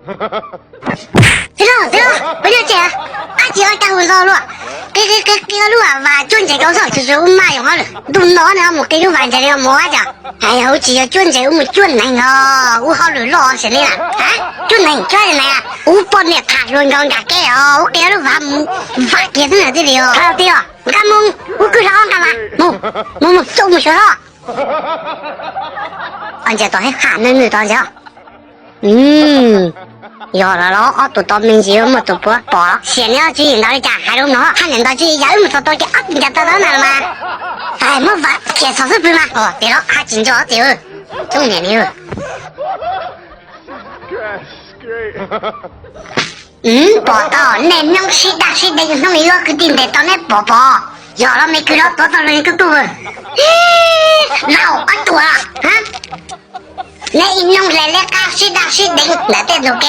Txiv loj, txiv loj, puas yog tseem ab tsi ua cas hu nto luaj? Qi qi qi qi lub vas cuab ntses rau zog tsuas tsuas ub maj yog hab lawm. Ntuj no ne mus qi lub vas ntses li mus ua cas? Hais ua tsis yog cuab ntses ub mus cuab neeg os, ub hauj lwm loj sim li lawm. Cuab neeg cuab neeg, ub poj niam tham hluas nkaus nram keb os, ub qi lub vas mus vam kiag xwb na tij li os. Tij os, nqa mus ub kwj hlo nqa mas mus, mus mus xyuas mus xyuas hlo. Ntses tom hib qha nws nws tod ntses. Yog los los ob tug tod me ntsis muaj tus puav pom los xiam neb ob tsis ntawd li cas hais rau no hab niam ntawd tsis yog wb mus txog tua kiag ob tug ncav tawg tawb na los mas. Muab vam khiav txog xub pwg mas. Tias los hab tsis nco tias coob niam li. Pom tau nej noob sib daj sib deev hnub ib lub kwv tij ntes tau neb pom pom. Yog los me kwv los tuav txog lug kub kub. Laus ob tug, neb ib noob hle liab qab sib daj sib deev ntawm tej ntug kev.